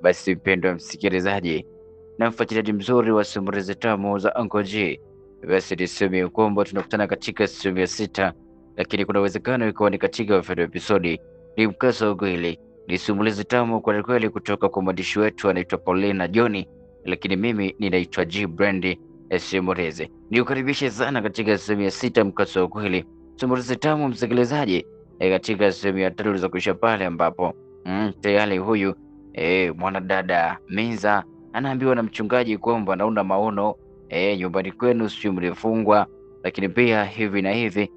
Basi mpendwa msikilizaji na mfuatiliaji mzuri wa simulizi tamu za Uncle G, basi niseme kwamba tunakutana katika sehemu ya 6, lakini kuna uwezekano ikawa ni katika mfano episodi. Ni mkasa wa kweli, ni simulizi tamu kwa kweli kutoka kwa mwandishi wetu anaitwa Paulina John, lakini mimi ninaitwa G Brand Simulizi. Nikukaribishe sana katika sehemu ya 6 mkasa wa kweli, simulizi tamu msikilizaji, katika sehemu ya 3 za kuisha pale ambapo tayari huyu mwanadada Minza anaambiwa na mchungaji kwamba naona maono nyumbani kwenu sio mlifungwa, lakini pia hivi na hivi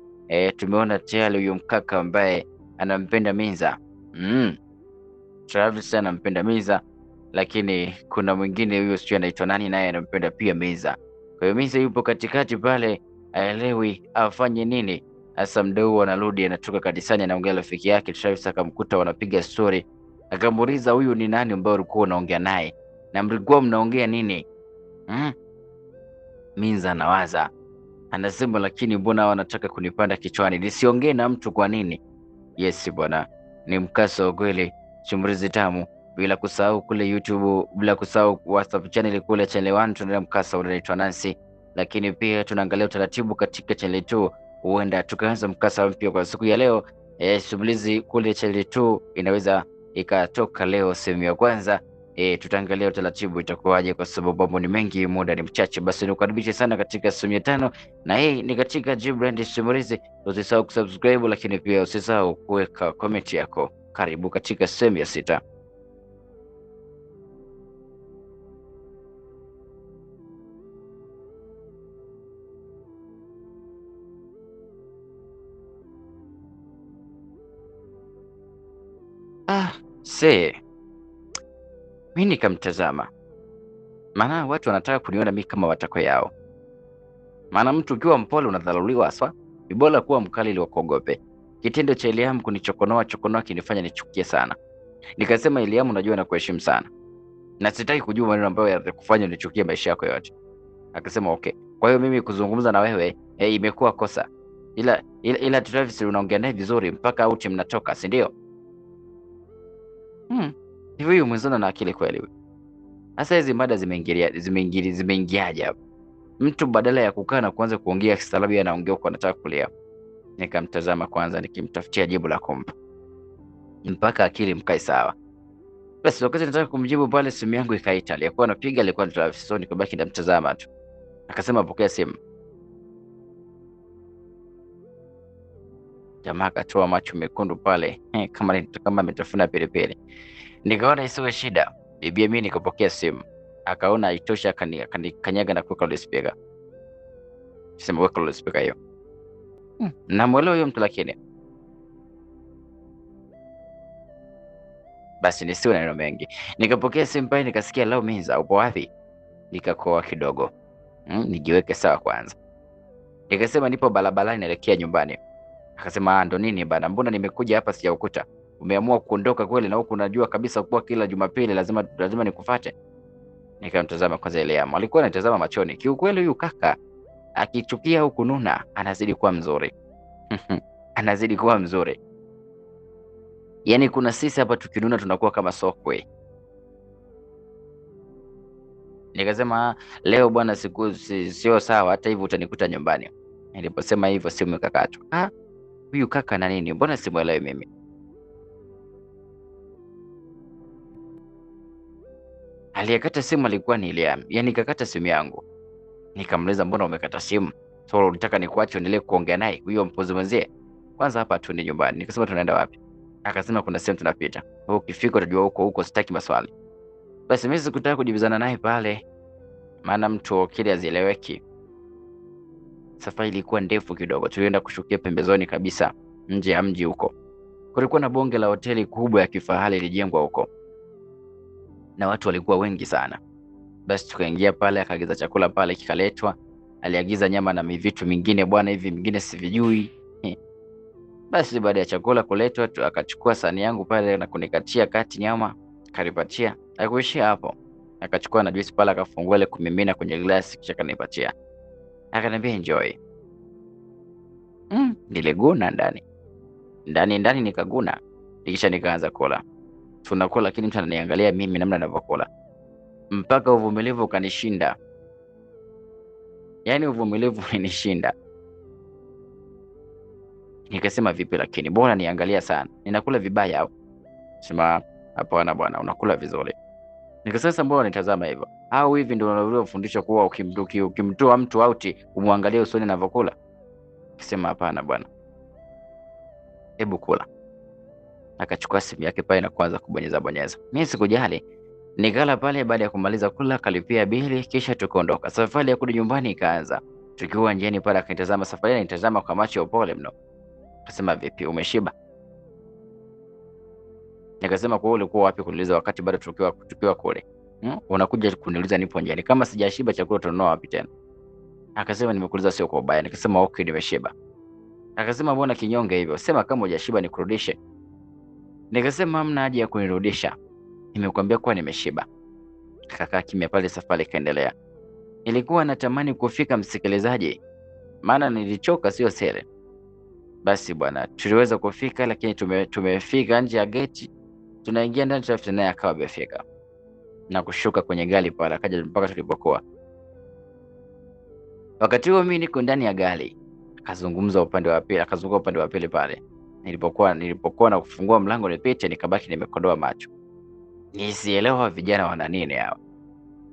tumeona tayari huyu mkaka ambaye anampenda Minza. Travis anampenda Minza, lakini kuna mwingine huyo sio anaitwa nani naye anampenda pia Minza. Kwa hiyo Minza yupo katikati pale, aelewi afanye nini. Sasa mdau anarudi anatoka kanisani anaongea rafiki yake Travis, akamkuta wanapiga story. Akamuuliza huyu ni nani ambaye ulikuwa unaongea naye na mlikuwa mnaongea nini? Minza anawaza, anasema lakini mbona wanataka kunipanda kichwani, nisiongee na mtu kwa nini? Yes bwana, ni mkasa wa kweli, simulizi tamu. Bila kusahau kule YouTube, bila kusahau WhatsApp channel kule channel 1 tunaendelea mkasa unaitwa Nancy, lakini pia tunaangalia utaratibu katika channel 2, huenda tukaanza mkasa mpya kwa siku ya leo. Simulizi kule channel 2 inaweza ikatoka leo sehemu ya kwanza. Tutaangalia utaratibu itakuwaje kwa sababu mambo ni mengi, muda ni mchache. Basi nikukaribishe sana katika sehemu ya 5, na hii ni katika G Brand Simulizi. Usisahau kusubscribe, lakini pia usisahau kuweka comment yako. Karibu katika sehemu ya 6. Mimi nikamtazama, maana watu wanataka kuniona mimi kama watako yao. Maana mtu ukiwa mpole unadhalauliwa haswa, ni bora kuwa mkali ili wakuogope. Kitendo cha Eliamu kunichokonoa chokonoa kinifanya nichukie sana. Nikasema Eliamu, unajua nakuheshimu sana na sitaki kujua maneno ambayo yatakufanya unichukie maisha yako yote. Akasema okay. Kwa hiyo mimi kuzungumza na wewe imekuwa kosa. Ila Travis unaongea naye vizuri mpaka out mnatoka, si ndio? Hivi huyu mwenzona na akili kweli huyu? Sasa hizi mada zimeingiaje hapa? Mtu badala ya kukaa na kuanza kuongea kistaarabu anaongea huko anataka kulia. Nikamtazama kwanza nikimtafutia jibu la kumpa mpaka akili mkae sawa. Basi wakati nataka kumjibu pale simu yangu ikaita. Aliyekuwa anapiga alikuwa ni Travis, so nikabaki namtazama tu. Akasema pokea simu. Jamaa akatoa macho mekundu pale kama ametafuna pilipili. Nikaona isiwe shida. Bibi mimi nikapokea simu. Akaona haitoshi akanikanyaga na kuweka loudspeaker. Sema weka loudspeaker hiyo. Namuelewa huyo mtu lakini basi nisiwe na neno mengi. Nikapokea simu pale nikasikia lao Minza upo wapi? Nikakoa kidogo. Nijiweke sawa kwanza. Nikasema nipo barabarani naelekea nyumbani. Akasema ndo nini bana, mbona nimekuja hapa sijakukuta? Umeamua kuondoka kweli na huku unajua kabisa kuwa kila Jumapili lazima nikufuate. Nikamtazama kwanza Eliamu. Alikuwa anatazama machoni. Kiukweli huyu kaka akichukia au kununa anazidi kuwa mzuri. Anazidi kuwa mzuri. Yaani kuna sisi hapa tukinuna tunakuwa kama sokwe. Nikasema leo bwana siku sio sawa, hata hivyo utanikuta nyumbani. Niliposema hivyo simu ikakatwa. Huyu kaka na nini? Mbona simuelewi mimi? Aliyekata simu alikuwa ni Eliamu. Yaani kakata simu yangu. Nikamuuliza mbona umekata simu? So unataka nikuache uendelee kuongea naye huyo mpozi mwenzie? Kwanza hapa tu ni nyumbani. Nikasema tunaenda wapi? Akasema kuna sehemu tunapita. Wewe ukifika utajua huko huko, sitaki maswali. Basi mimi sikutaka kujibizana naye pale, maana mtu akili hazieleweki. Safari ilikuwa ndefu kidogo. Tulienda kushukia pembezoni kabisa nje ya mji huko. Kulikuwa na bonge la hoteli kubwa ya kifahari ilijengwa huko, na watu walikuwa wengi sana. Basi tukaingia pale, akaagiza chakula pale kikaletwa. Aliagiza nyama na vitu mingine bwana hivi mingine sivijui. Basi baada ya chakula kuletwa akachukua sahani yangu pale na kunikatia kati nyama, akanipatia. Hakuishia hapo. Akachukua na juice pale akafungua ile kumimina kwenye glasi kisha akanipatia. Akaniambia enjoy. Niliguna ndani. Ndani ndani nikaguna. Kisha nikaanza kula. Tunakula lakini mtu ananiangalia mimi namna ninavyokula. Mpaka uvumilivu ukanishinda. Yaani uvumilivu ulinishinda. Nikasema vipi lakini mbona niangalia sana? Ninakula vibaya au? Sema hapana bwana, unakula vizuri. Nikasema sasa mbona unanitazama hivyo? Au hivi ndio unavyofundishwa kuwa ukimtoa mtu out umwangalie usoni anavyokula? Akasema hapana bwana. Hebu kula. Akachukua simu yake pale na kuanza kubonyeza bonyeza. Mimi sikujali. Nikala pale, baada ya kumaliza kula kalipia bili kisha tukaondoka. Safari ya kurudi nyumbani ikaanza. Tukiwa njiani pale akanitazama, safari anitazama kwa macho ya upole mno. Akasema vipi, umeshiba? Nikasema kwa ulikuwa wapi kuniuliza wakati bado tukiwa kule? Unakuja kuniuliza nipo njiani. Kama sijashiba chakula tununua wapi tena? Akasema nimekuuliza sio kwa ubaya. Nikasema okay, nimeshiba. Akasema mbona kinyonge hivyo? Sema kama hujashiba nikurudishe. Nikasema hamna haja ya kunirudisha. Nimekuambia kuwa nimeshiba. Akakaa kimya pale, safari ikaendelea. Nilikuwa natamani kufika msikilizaji, maana nilichoka sio sere. Basi bwana, tuliweza kufika, lakini tumefika nje ya geti, tunaingia ndani traffic naye akawa amefika na kushuka kwenye gari pale, akaja mpaka tulipokuwa. Wakati huo mimi niko ndani ya gari, akazungumza upande wa pili, akazunguka upande wa pili pale. Nilipokuwa na kufungua mlango nipite, nikabaki nimekodoa macho. Nisielewa vijana wana nini hawa.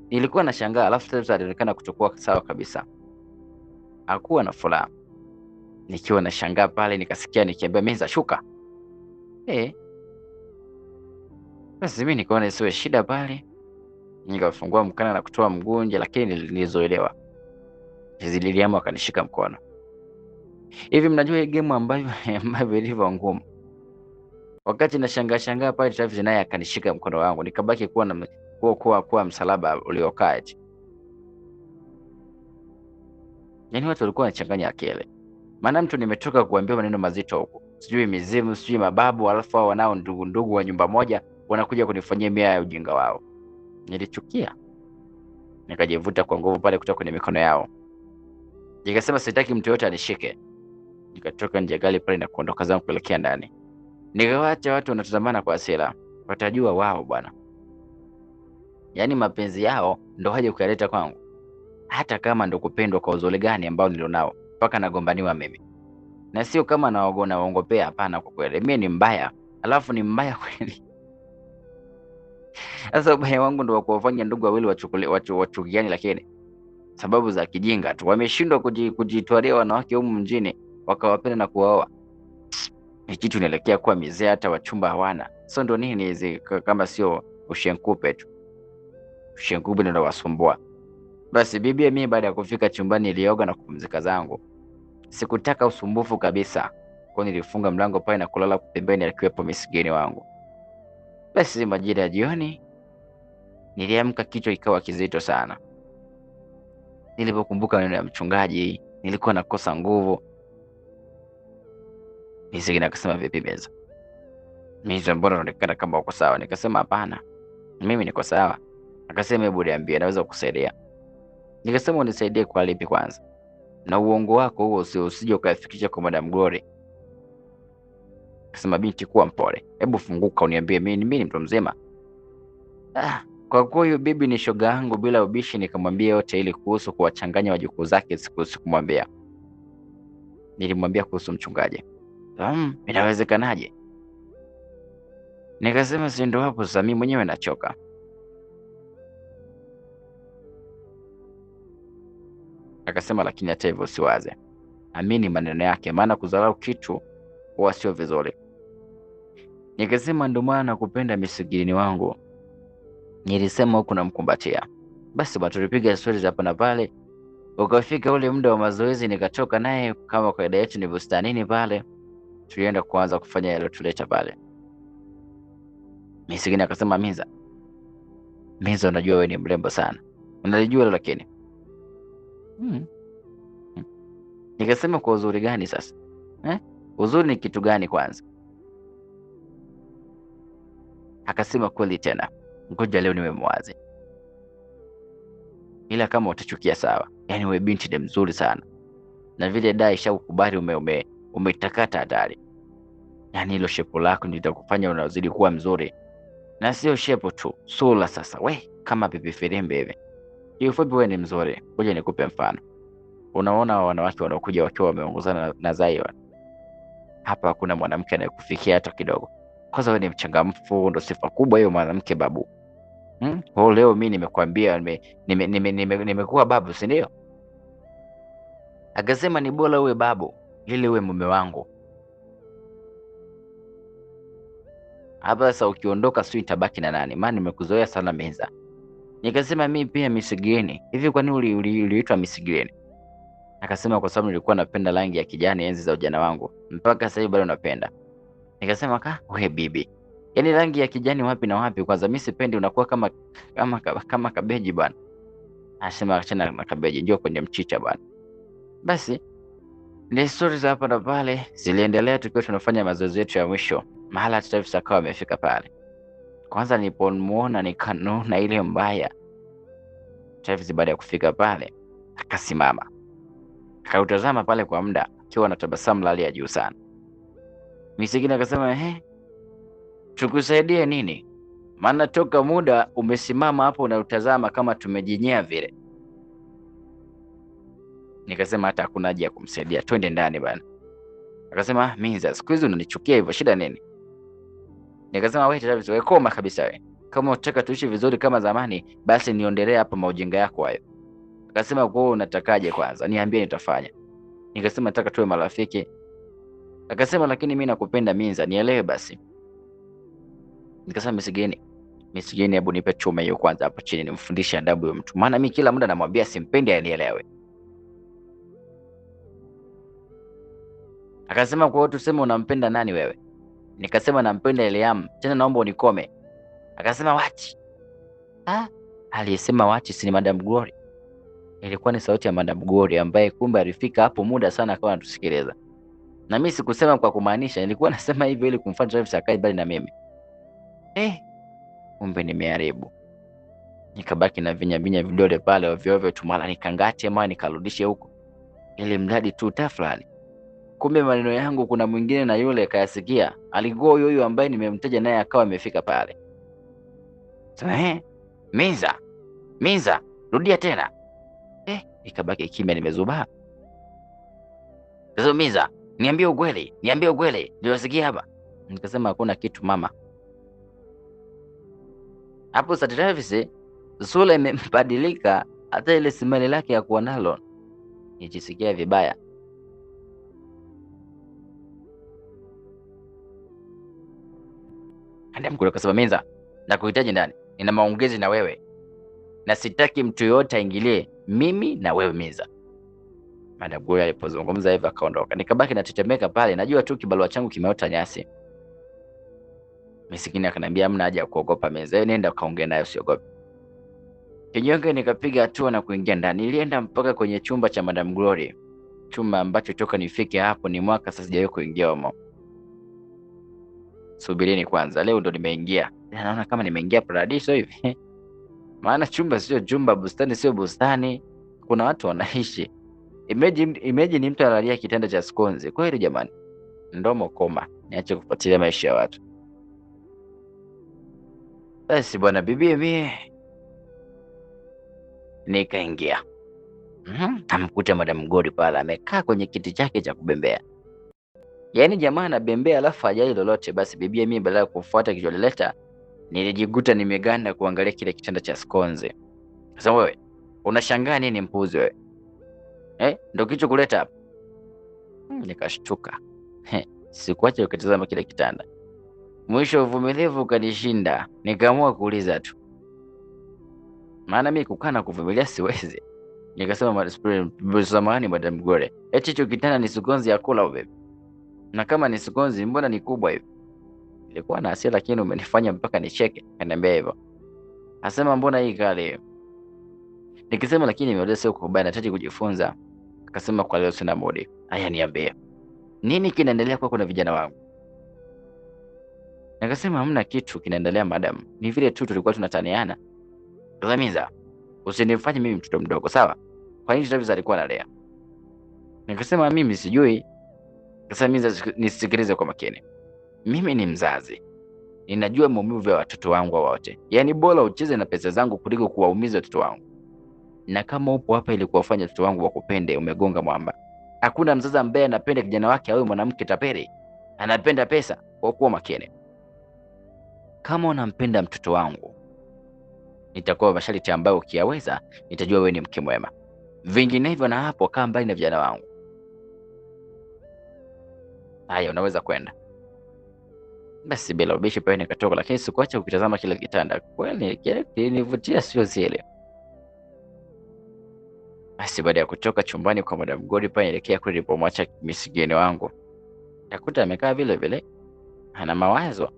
Nilikuwa nashangaa, alafu sasa alionekana kutokuwa sawa kabisa. Hakuwa na furaha. Nikiwa nashangaa pale nikasikia nikiambia meza shuka. Basi mimi nikaona isiwe shida pale. Nikafungua mkanda na kutoa mguu nje, lakini nilizoelewa. Liliamu akanishika mkono. Hivi mnajua hii game ambavyo ilivyo ngumu. Wakati nashangaa shangaa pale Travis naye akanishika mkono wangu, nikabaki kuwa na kuwa msalaba uliokaa eti. Yaani watu walikuwa wanachanganya akili. Maana mtu nimetoka kuambia maneno mazito huko. Sijui mizimu, sijui mababu, alafu hao wanao ndugu wa nyumba moja wanakuja kunifanyia mia ya ujinga wao. Nilichukia. Nikajivuta kwa nguvu pale kutoka kwenye mikono yao. Nikasema sitaki mtu yote anishike. Nikatoka nje gari pale na kuondoka zangu kuelekea ndani. Nikawaacha watu wanatazamana kwa hasira. Watajua wao bwana. Yaani mapenzi yao ndo haje kuyaleta kwangu. Hata kama ndo kupendwa kwa uzuri gani ambao nilionao, mpaka nagombaniwa mimi. Na sio kama naongopea, hapana kwa kweli. Mimi ni mbaya, alafu ni mbaya kweli. Sasa ubaya wangu ndo wa kuwafanya ndugu wawili wachukiane, lakini sababu za kijinga tu. Wameshindwa kujitwalia wanawake humu mjini, wakawapenda na kuwaoa. Ni kitu inaelekea kuwa mizee, hata wachumba hawana. So ndo nini hizi kama sio ushenkupe tu. Ushenkupe ndo unawasumbua. Basi bibi mimi baada ya kufika chumbani nilioga na kupumzika zangu. Sikutaka usumbufu kabisa. Kwa nilifunga mlango pale na kulala pembeni akiwepo misigeni wangu. Basi majira ya jioni niliamka, kichwa ikawa kizito sana. Nilipokumbuka maneno ya mchungaji nilikuwa nakosa nguvu. Misigeni akasema vipi meza? Meza mbona unaonekana kama uko sawa? Nikasema hapana, mimi niko sawa. Akasema hebu niambie, naweza kukusaidia. Nikasema unisaidie kwa lipi kwanza? Na uongo wako huo usije ukafikisha kwa Madam Glory. Akasema binti, kuwa mpole. Hebu funguka uniambie, mimi ni mtu mzima. Kwa kuwa huyo bibi ni shoga yangu, bila ubishi nikamwambia yote ili kuhusu kuwachanganya wajukuu zake sikumwambia. Nilimwambia kuhusu mchungaji. Inawezekanaje? Nikasema si ndo hapo sasa, mimi mwenyewe nachoka. Akasema lakini hata hivyo usiwaze. Amini maneno yake, maana kudharau kitu huwa sio vizuri. Nikasema ndo maana nakupenda misigini wangu. Nilisema huku namkumbatia. Basi bwana, tulipiga stories hapa na pale. Ukafika ule muda wa mazoezi, nikatoka naye kama kawaida yetu ni bustanini pale. Tulienda kuanza kufanya yaliyotuleta pale. Misigini akasema Miza, unajua wewe ni mrembo sana. Unalijua hilo lakini. Nikasema kwa uzuri gani sasa? Uzuri ni kitu gani kwanza? Akasema kweli tena. Ngoja leo niwe mwazi. Ila kama utachukia sawa. Yaani wewe binti ni mzuri sana. Na vile dai ishakukubali umetakata hatari. Yaani hilo shepu lako ndio litakufanya unazidi kuwa mzuri. Na sio shepo tu, sura sasa we kama bibi filimbi hivi. Kiufupi wewe ni mzuri. Ngoja nikupe mfano. Unaona wanawake wanaokuja wakiwa wameongozana na Zaiwa. Hapa hakuna mwanamke anayekufikia hata kidogo. Kwanza wewe ni mchangamfu, ndo sifa kubwa hiyo mwanamke babu. Kwa leo mimi nimekuambia nimekuwa babu, si ndio? Akasema ni bora uwe babu ili uwe mume wangu. Hapa sasa ukiondoka sio itabaki na nani? Maana nimekuzoea sana meza. Nikasema mimi pia Miss Green. Hivi kwa nini uliitwa Miss Green? Akasema kwa sababu nilikuwa napenda rangi ya kijani enzi za ujana wangu. Mpaka sasa hivi bado napenda. Nikasema ka we bibi. Yaani rangi ya kijani wapi na wapi? Kwanza mimi sipendi, unakuwa kama kama kama kabeji bwana. Asema achana na kabeji, njoo kwenye mchicha bwana. Basi ni stories hapa na pale ziliendelea tukiwa tunafanya mazoezi yetu ya mwisho. Mahala Travis akawa amefika pale. Kwanza nilipomuona nikanuna ile mbaya. Travis baada ya kufika pale akasimama. Akautazama pale kwa muda akiwa na tabasamu la hali ya juu sana. Misigini akasema, tukusaidie nini? Maana toka muda umesimama hapo unautazama kama tumejinyea vile. Nikasema hata hakuna haja ya kumsaidia, twende ndani bana. Akasema Minza, siku hizi unanichukia hivyo, shida nini? Nikasema wewe Travis, wewe koma kabisa wewe. Kama unataka tuishi vizuri kama zamani, basi niondelee hapa maujinga yako hayo. Akasema kwa wewe unatakaje kwanza? Niambie nitafanya. Nikasema nataka tuwe marafiki. Akasema lakini mimi nakupenda Minza, nielewe basi. Nikasema Misigeni, hebu nipe chuma hiyo kwanza hapo chini nimfundishe adabu ya mtu. Maana mimi kila muda namwambia simpendi anielewe. Akasema kwa hiyo tuseme unampenda nani wewe? Nikasema nampenda Eliam, tena naomba unikome. Akasema wachi. Aliyesema wachi si ni Madam Glory? Ilikuwa ni sauti ya Madam Glory ambaye kumbe alifika hapo muda sana akawa anatusikiliza. Na mimi sikusema kwa kumaanisha, nilikuwa nasema hivyo ili kumfanya Travis akae mbali na mimi. Kumbe nimeharibu. Nikabaki na vinya vinya vidole pale ovyo ovyo tu, mara nikangate mara nikarudishe huko. Ili mradi tu tafrani. Kumbe maneno yangu kuna mwingine na yule kayasikia. Alikuwa huyo huyo ambaye nimemtaja naye akawa amefika pale. Sema, Minza, Minza, rudia tena. Nikabaki kimya nimezubaa. Sasa Minza, niambie ukweli, niambie ukweli, niliosikia hapa. Nikasema hakuna kitu mama. Hapo sasa Travis sura imebadilika, hata ile smile lake ya kuwa nalo nijisikia vibaya. Mkulu akasema Minza, nakuhitaji ndani. Nina maongezi na wewe. Na sitaki mtu yoyote aingilie mimi na wewe Minza. Madam Glory alipozungumza hivyo akaondoka. Nikabaki natetemeka pale, najua tu kibarua changu kimeota nyasi. Misikini akaniambia hamna haja ya kuogopa Minza. Nenda kaongee naye usiogope. Kinyonge nikapiga hatua na kuingia ndani. Nilienda mpaka kwenye chumba cha Madam Glory. Chumba ambacho toka nifike hapo ni mwaka sasa sijawahi kuingia humo. Subirini kwanza, leo ndo nimeingia. Naona kama nimeingia paradiso hivi. Maana chumba sio chumba, bustani sio bustani. Kuna watu wanaishi. Imagine mtu analia kitanda cha skonzi. Kweli jamani. Ndomo koma. Niache kufuatilia maisha ya watu. Basi bwana bibi mie nikaingia. Amkuta Madam Glory pale amekaa kwenye kiti chake cha kubembea. Yaani jamaa anabembea alafu hajali lolote. Basi bibi mimi badala ya kufuata kicholeleta nilijikuta nimeganda kuangalia kile kitanda cha skonzi. Sasa wewe unashangaa nini mpuzi wewe? Ndio kilichokuleta hapa. Nikashtuka. Sikuacha ukitazama kile kitanda. Mwisho uvumilivu ukanishinda, nikaamua kuuliza tu. Maana mimi kukaa na kuvumilia siwezi. Nikasema samahani Madam Glory, eti hicho kitanda ni skonzi ya kula wewe? Na kama ni skonzi mbona ni kubwa hivi? Nilikuwa na hasira lakini umenifanya mpaka nicheke. Akaniambia hivyo. Asema mbona hii kali? Nikisema lakini nimeuliza sio kwa ubaya, nahitaji kujifunza. Akasema kwa leo sina muda. Haya niambie. Nini kinaendelea kwako na vijana wangu? Nikasema hamna kitu kinaendelea madam. Ni vile tu tulikuwa tunataniana. Minza, usinifanye mimi mtoto mdogo, sawa? Kwa nini Travis alikuwa analea? Nikasema mimi sijui. Nikasema Minza, nisikilize kwa makini. Mimi ni mzazi. Ninajua maumivu ya watoto wangu wote. Yaani bora ucheze na pesa zangu kuliko kuwaumiza watoto wangu. Na kama upo hapa ili kuwafanya watoto wangu wakupende, umegonga mwamba. Hakuna mzazi ambaye anapenda kijana wake awe mwanamke tapeli. Anapenda pesa. Kwa kuwa makini. Kama unampenda mtoto wangu, nitakuwa masharti ambayo ukiyaweza nitajua wewe ni mke mwema. Vinginevyo na hapo kaa mbali na vijana wangu. Haya, unaweza kwenda. Basi bila ubishi pale nikatoka, lakini sikuacha kukitazama kile kitanda. Kweli kile kilinivutia sio zile. Basi baada ya kutoka chumbani kwa Madam Godi pale nielekea kule nilipomwacha misigeni wangu. Nakuta amekaa vile vile, ana mawazo.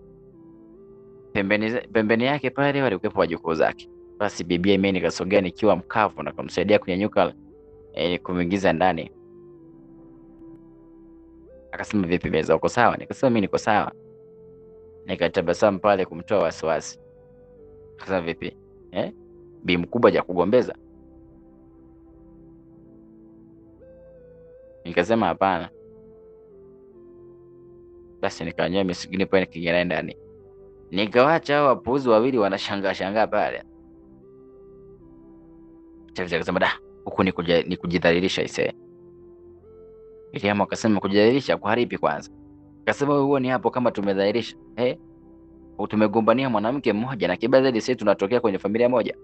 Pembeni yake pale walikuwepo wajukuu zake. Basi bibia mimi nikasogea nikiwa mkavu na kumsaidia kunyanyuka, kumuingiza ndani. Akasema vipi meza, uko sawa? Nikasema mimi niko sawa. Nikatabasamu pale kumtoa wasiwasi. Akasema vipi? Bi mkubwa hajakugombeza? Nikasema hapana. Basi nikanywa misigini pale nikiingia ndani. Nikawacha hao wapuuzi wawili wanashangaa shangaa pale. Chavi akasema da, huku ni kujidhalilisha ise. Iliamu akasema kujidhalilisha kwa haribi kwanza. Akasema wewe huoni hapo kama tumedhalilisha? Tumegombania mwanamke mmoja na kibaya zaidi sisi tunatokea kwenye familia moja.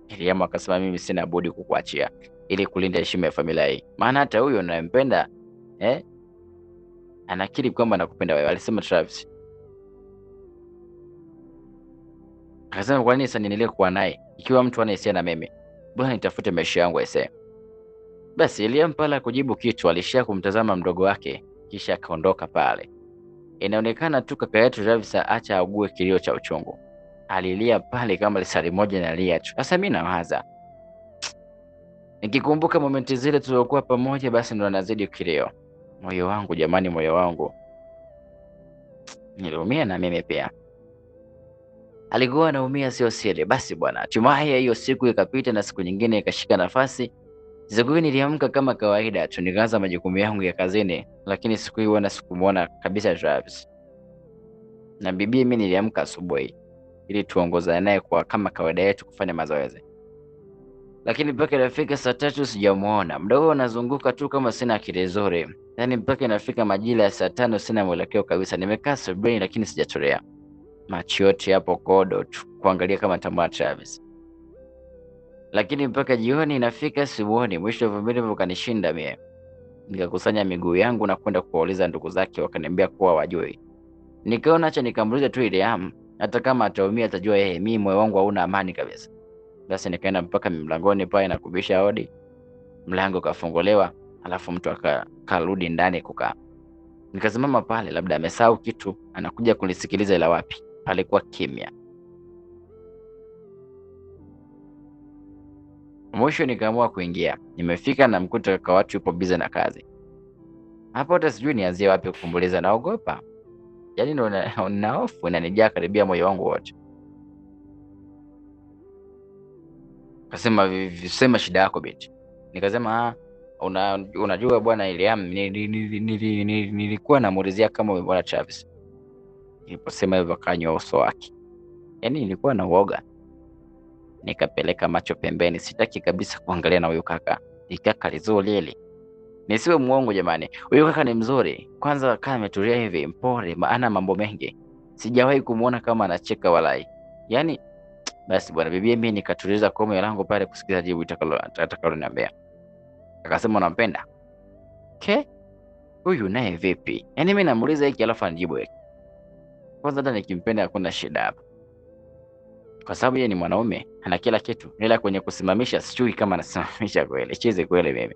Iliamu akasema mimi sina budi kukuachia ili kulinda heshima ya familia hii. Maana hata huyo unayempenda anakiri kwamba anakupenda wewe, alisema Travis. Akasema kwa nini sasa niendelee kuwa naye ikiwa mtu ana hisia na mimi? Bwana nitafute maisha yangu aisee. Basi Eliam pala kujibu kitu, alishia kumtazama mdogo wake kisha akaondoka pale. Inaonekana tu kaka yetu Travis acha augue kilio cha uchungu. Alilia pale kama lisali moja na lia tu. Sasa mimi nawaza, nikikumbuka momenti zile tulizokuwa pamoja, basi ndo nazidi kilio. Moyo wangu jamani, moyo wangu. Niliumia na mimi pia. Alikuwa anaumia sio siri. Basi bwana, hatimaye hiyo siku ikapita na siku nyingine ikashika nafasi. Siku hiyo niliamka kama kawaida tu, nikaanza majukumu yangu ya kazini, lakini siku hiyo na sikumuona kabisa Travis. Na bibi mimi niliamka asubuhi ili tuongozane naye kwa kama kawaida yetu kufanya mazoezi. Lakini mpaka inafika saa 3 sijamuona. Muda huo nazunguka tu kama sina akili nzuri. Yaani mpaka inafika majira ya saa 5 sina mwelekeo kabisa. Nimekaa sebuleni lakini sijatulia. Macho yote hapo kodo tu kuangalia kama nitamwona Travis. Lakini mpaka jioni inafika simuoni. Mwisho uvumilivu ukanishinda mie. Nikakusanya miguu yangu na kwenda kuwauliza ndugu zake, wakaniambia kuwa wajui. Nikaona acha nikamuulize tu Iliam, hata kama ataumia atajua yeye, mimi moyo wangu hauna amani kabisa. Basi nikaenda mpaka mlangoni pale na kubisha hodi. Mlango kafunguliwa, alafu mtu akarudi ndani kukaa. Nikasimama pale, labda amesahau kitu, anakuja kunisikiliza, ila wapi? Palikuwa kimya. Mwisho nikaamua kuingia. Nimefika na mkuta kaka watu yupo busy na kazi. Hapo hata sijui nianzie wapi kukumbuliza, naogopa. Yaani ndo na hofu inanijaa karibia moyo wangu wote. Akasema sema shida yako binti. Nikasema unajua bwana Iliam, nilikuwa namuulizia kama umemwona Travis. Niliposema hivyo akanywa uso wake. Yaani nilikuwa na uoga. Nikapeleka macho pembeni, sitaki kabisa kuangalia na huyu kaka. Ni kaka lizuri lile. Nisiwe muongo jamani. Huyu kaka ni mzuri. Kwanza kama ametulia hivi, mpole, maana mambo mengi. Sijawahi kumuona kama anacheka walai. Yaani basi bwana bibi mimi nikatuliza komo langu pale kusikiza jibu atakaloniambia. Akasema unampenda? Ke? Huyu naye vipi? Yaani mimi namuuliza hiki alafu anijibu hiki. Kwanza hata nikimpenda hakuna shida hapa. Kwa sababu yeye ni mwanaume, ana kila kitu. Ila kwenye kusimamisha sijui kama anasimamisha kweli. Chizi kweli mimi.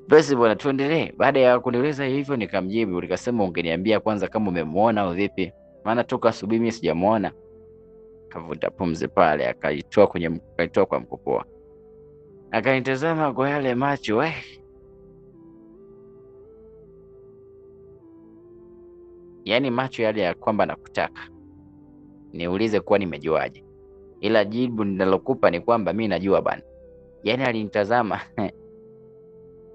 Basi bwana tuendelee. Baada ya kuniuliza hivyo nikamjibu, nikasema ungeniambia kwanza kama umemuona au vipi? Maana toka asubuhi mimi sijamuona. Kavuta pumzi pale, akaitoa akaitoa kwa mkopoa. Akanitazama kwa yale macho Yaani macho yale ya kwamba nakutaka. Niulize kuwa nimejuaje. Ila jibu ninalokupa ni kwamba mimi najua bana. Yaani alinitazama.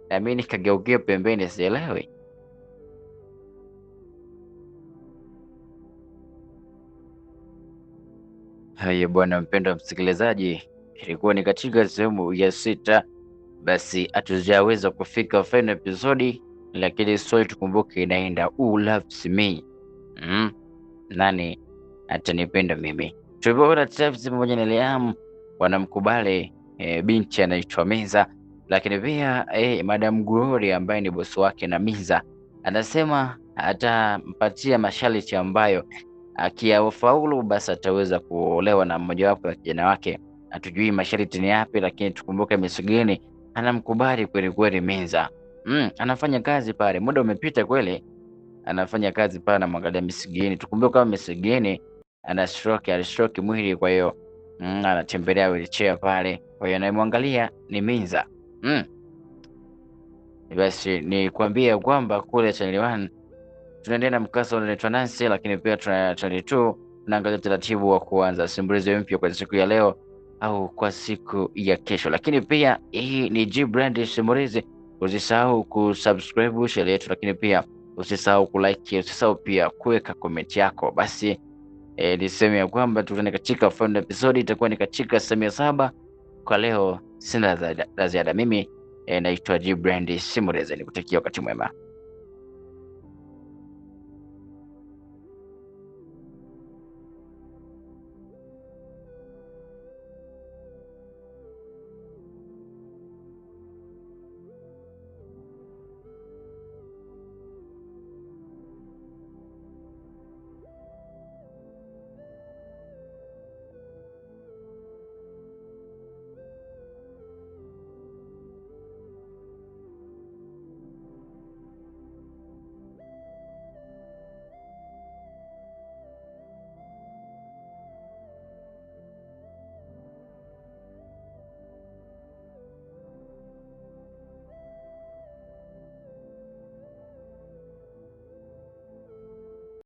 Na mimi nikageukia pembeni, sielewi. Haya bwana mpendwa msikilizaji, ilikuwa ni katika sehemu ya 6. Basi hatujaweza kufika final episode, lakini story tukumbuke inaenda who loves me. Nani atanipenda mimi? Tulipoona Travis pamoja na Liam wanamkubali binti anaitwa Miza, lakini pia Madam Glory ambaye ni bosi wake na Miza anasema atampatia masharti ambayo akiyafaulu basi ataweza kuolewa na mmojawapo ya kijana wake. Hatujui masharti ni yapi, lakini tukumbuke Misigini anamkubali kweli kweli Miza. Anafanya kazi pale, muda umepita kweli, anafanya kazi pale, anamwangalia Misigini. Tukumbuke kama Misigini ana stroke, alistroke mwili, kwa hiyo anatembelea wheelchair pale, kwa hiyo anayemwangalia ni Miza. Basi ni kuambia kwamba kule Channel 1 tunaendelea na mkasa unaoitwa Nancy, lakini pia tuna Channel 2 tunaangalia utaratibu wa kuanza simulizi mpya kwa siku ya leo au kwa siku ya kesho. Lakini pia hii ni G Brand Simulizi, usisahau kusubscribe channel yetu, lakini pia usisahau kulike, usisahau pia kuweka comment yako. Basi niseme ya kwamba tukutane katika final episode, itakuwa ni katika sehemu ya 7. Kwa leo sina la ziada. Mimi naitwa G Brand Simulizi, nikutakia wakati mwema.